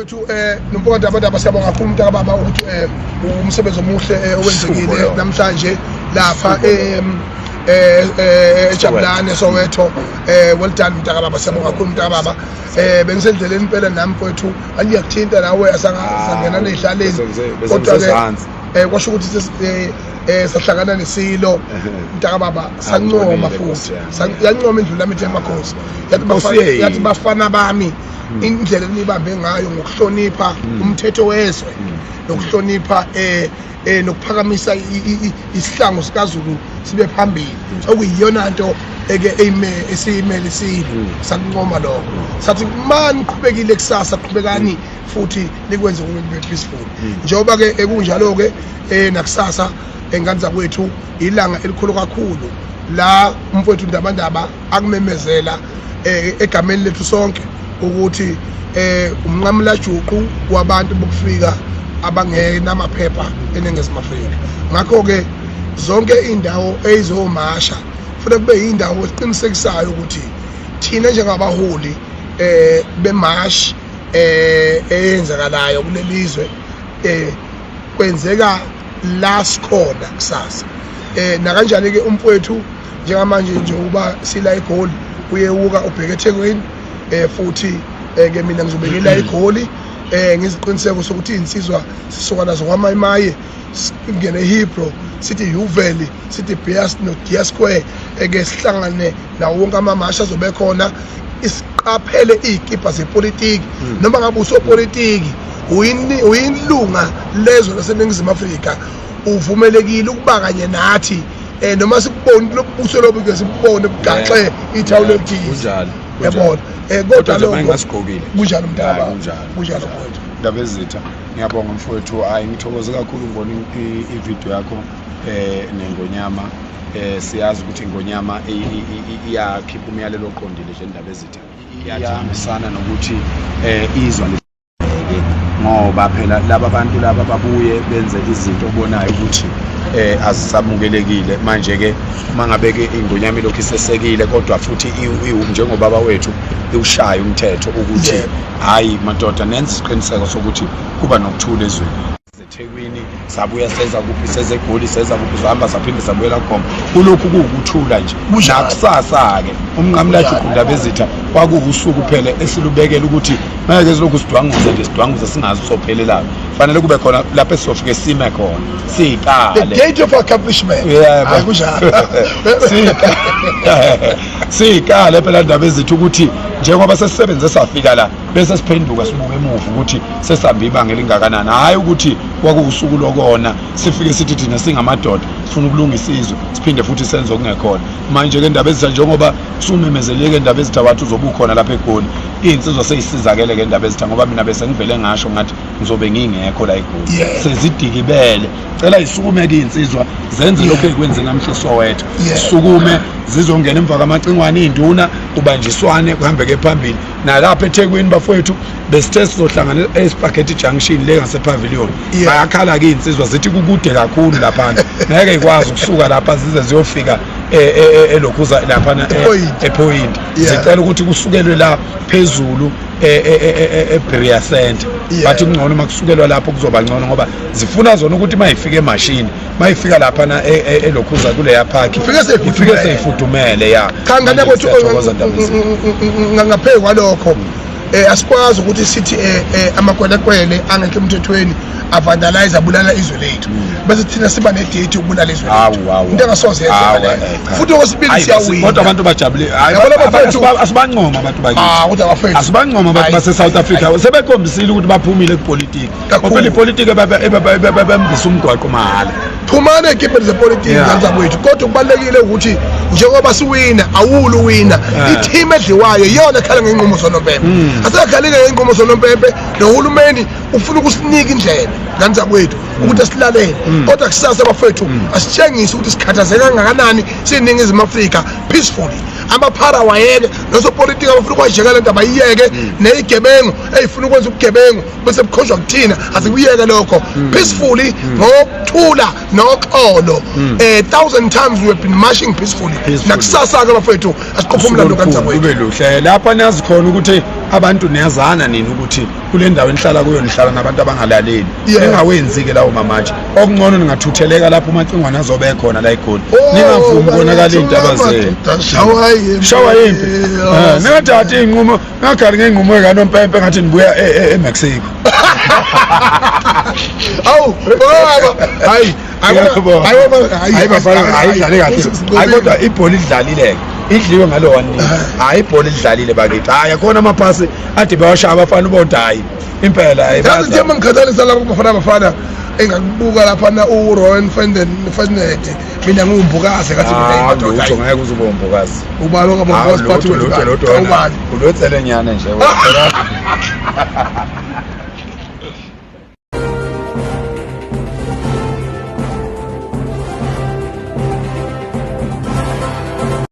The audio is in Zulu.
Mfowethu nomfowethu Ndabandaba, siyabonga kakhulu mntaka baba ukuthi umsebenzi omuhle owenzekile namhlanje lapha eJabulane Soweto. Well done mntaka baba, siyabonga kakhulu mntaka baba. Bengisendleleni impela nami mfowethu, angiyakuthinta nawe, asangena nezihlaleni, kodwa ke kwasho ukuthi sahlangana nesilo mntaka baba, sancoma futhi yancoma iNdlulamithi yamakhosi, yathi bafana bami, indlela enibambe ngayo ngokuhlonipha umthetho wezwe nokuhlonipha nokuphakamisa isihlangu sikaZulu sibe phambili, okuyiyona nto eke eyime esiyimele isilo, sakuncoma lokho. Sathi maniqhubekile kusasa, qhubekani futhi nikwenze kube peaceful. Njengoba ke ekunjalo ke nakusasa engane zakwethu, ilanga elikhulu kakhulu la umfowethu Ndabandaba akumemezela egameni lethu sonke ukuthi umnqamulajuqu wabantu bokufika abangenamaphepha eNingizimu Afrika. Ngakho ke zonke indawo eyizomasha kufanele kube yindawo esiqinisekisayo ukuthi thina njengabaholi bemash eyenzakalayo kulelizwe kwenzeka la sikhona kusasa. Nakanjani ke umfowethu njengamanje njengoba sila eGoli uyewuka ubheke eThekwini, futhi ke mina ngizobe ngila eGoli, ngiziqiniseko sokuthi insizwa sisuka nazo kwaMayimaye, singene eHillbrow, sithi Yeoville, sithi Beas no Dia Square, eke sihlangane nawo wonke amamasha azobe khona. Isiqaphele izikipa zepolitiki, noma ngabe usopolitiki uyinilunga lezwe laseNingizimu Afrika, uvumelekile ukuba kanye nathi, noma sikubone lobuso lobu ke sibone bugaxe ithawula elithize. Kunjalo. Yabona, kodwa lokho lokho ngasigqokile. Kunjalo mntaka. Kunjalo. Kunjalo mfowethu. Ndaba ezitha, ngiyabonga mfowethu. Hayi, ngithokoze kakhulu ngibona ivideo yakho nengonyama. Siyazi ukuthi ingonyama iyakhipha umyalelo oqondile nje, indaba ezitha, iyahambisana nokuthi izwa ke, ngoba phela laba bantu laba babuye benze izinto obonayo ukuthi azisamukelekile. Manje ke mangabe ke ingonyama ilokhu isesekile, kodwa futhi njengobaba wethu iwushaya umthetho ukuthi hayi madoda, nenze isiqiniseko sokuthi kuba nokuthula ezweni. EThekwini sabuya, seza kuphi, seze eGoli, seza kuphi, sahamba saphinde sabuyela khona, kulokhu kuwukuthula nje. Nakusasa-ke umnqamulajuqu, ndaba ezitha, kwakuwusuku phela esilubekela ukuthi ngeke silokhu sidwanguze nje, sidwanguze singazi sophelelaphi. Fanele kube khona lapho esizofike sime khona siyikale. The date of accomplishment. Yebo. Hayi, kunjalo. Siyikale phela, ndaba ezitha, ukuthi njengoba sesisebenze safika la, bese siphenduka sibuke emuva ukuthi sesihamba ibanga elingakanani. Hhayi ukuthi kwakuwusuku lokona sifike sithi thina singamadoda sifuna ukulungisa izwe, siphinde futhi senze okungekhona. Manje-ke, ndaba ezitha, njengoba sumemezelile-ke, ndaba ezitha, wathi uzobe ukhona lapha eGoli, iy'nsizwa seyisizakele-ke, ndaba ezitha, ngoba mina bese ngivele ngasho ngathi ngizobe ngingekho la eGoli. Sezidikibele, cela yisukume-ke iy'nsizwa zenze lokhu ey'kwenze namhla eSoweto. Sukume zizongena emva kwamacingwane iy'nduna, kubanjiswane kuhambeke phambili. Nalapha eThekwini bafowethu, besithe sizohlangana eSpaghetti Junction le ngase-Pavilion. Bayakhala-ke iy'nsizwa, zithi kukude kakhulu laphana, ngeke ikwazi ukusuka lapha zize ziyofika elokhuza laphana ePoint. ePoint. Zicela ukuthi kusukelwe la phezulu eBerea Center. Bathi kungcono uma kusukelwa lapho, kuzoba ngcono, ngoba zifuna zona ukuthi uma ifika emashini, uma ifika laphana elokhuza kuleya park, ifike seyifudumele. Ifike seyifudumele ya. Cha, ngane Manje kwethu, siyathokoza, ndaba ezitha. Ngaphezu kwalokho, asikwazi ukuthi sithi amakwelekwele angekho emthethweni avandalize, abulala izwe lethu, bese thina siba nedate yokubulala izwe lethu. Awu, awu. Into engasoze yenzeka Awu, leyo. cha. Futhi okwesibili, Hayi, siyawina. Kodwa abantu bajabule. Hayi, Yabona bafethu- asibancoma abantu bakithi. Ah, kodwa bafethu, Asibancoma abantu Hayi, base-South Africa, hayi. sebekhombisile ukuthi baphumile kupolitiki. Kakhulu. Ngoba phela ipolitiki ebembisa umgwaqo mahhala. Phumani ey'kibheni zepolitiki, ngane zakwethu. Kodwa kubalulekile ukuthi njengoba siwina, awulu wina, i-team edliwayo iyona ekhala ngey'nqumo zonompempe. Asingakhalile ngey'nqumo zonompempe, nohulumeni ufuna ukusinika indlela, ngane zakwethu, ukuthi asilalele. Kodwa kusasa bafethu, asitshengise ukuthi sikhathazeka kangakanani siyiNingizimu Afrika peacefully. Amaphara wayeke, nosopolitiki abafuna ukwajeka le nto abayiyeke, ney'gebengu ey'funa ukwenza ubugebengu bese bukhonjwa kuthina, asikuyeke lokho. Peacefully, ngokuthula noxolo. Thousand times we have been marching peacefully. Peacefully. Nakusasa-ke bafethu, asiqophe umlando kanzakwethu. Kube luhle lapha, nazi khona ukuthi Abantu niyazana nini ukuthi kule ndawo enihlala kuyo nihlala nabantu abangalaleli. Ningawenzi-ke lawo mamatshe. Okungcono ningathutheleka lapho uMacingwane azobe ekhona la eGoli. Oh, Ningavumi konakala iy'ndaba zenu. Shawa yimpi. Shawa yimpi. Ningathathi iy'nqumo, ningakhali ngey'nqumo ey'kanompempe ngathi nibuya eMexico. Awu, baba. Hayi, hayi bafana, hayi idlale kahle. Hayi kodwa ibhola idlalile-ke. Idliwe ngalo 1-0. Hayi ibhola idlalile bakithi. Hayi akhona amaphasi ade bewashaya abafana ubonda hayi. Impela hayi. Yazi nje mangikhathalisa lapho kubafana bafana engakubuka laphana uRowan Fernand mina ngiwumbukazi ngathi mina imadoda. Lutho ngeke uze ube umbukazi. Ubani okabombukazi phathi wethu? Ubani? Ulotselenyana nje.